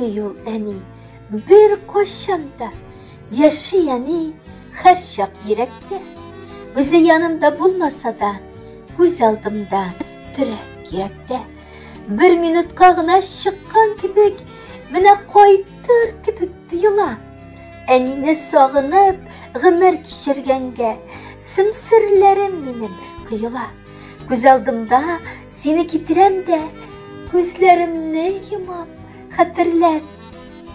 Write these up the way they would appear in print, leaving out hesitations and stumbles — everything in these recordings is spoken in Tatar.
Үлми ул әни, бер кайчан да. Яши әни һәрчак йөрәктә. Үзе янымда булмаса да, күз алдымда терәк йөрәктә. Бер минутка гына чыккан кебек, менә кайтыр кебек тоела. Әнине сагынып, гомер кичергәнгә, сымсырләрем минем коела. Күз алдымда сине китерәм дә, күзләремне йомам, хәтерләп,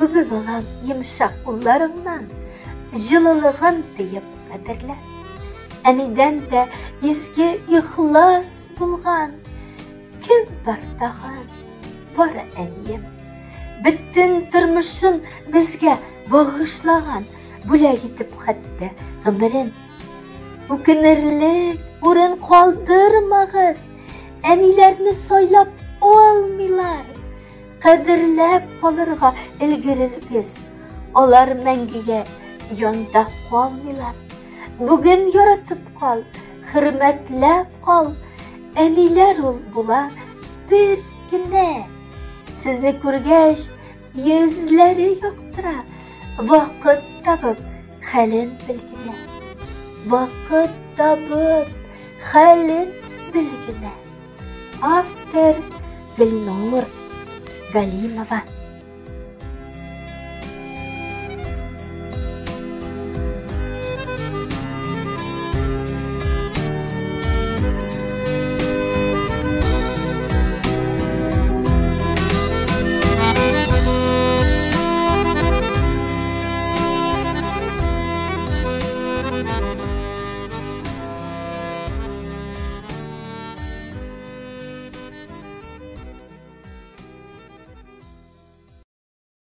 үбеп алам йомшак кулларыңнан, җылылыгын тоеп кадерләп. Әнидән дә изге ихлас булган кем бар тагын? Бары әнием. Бөтен тормышын безгә багышлаган, бүләк итеп хәтта гомерен. Үкенерлек урын калдырмагыз. Әниләрне сайлап алмыйлар. Кадерләп калырга өлгерербез. Алар мәңгегә янда калмыйлар. Бүген яратып кал, хөрмәтләп кал. Әниләр ул була бер генә. Сезне күргәч, йөзләре яктыра. Вакыт табып, хәлен белгенә. Вакыт табып, хәлен белгенә. Автор Гөлнур Галимова.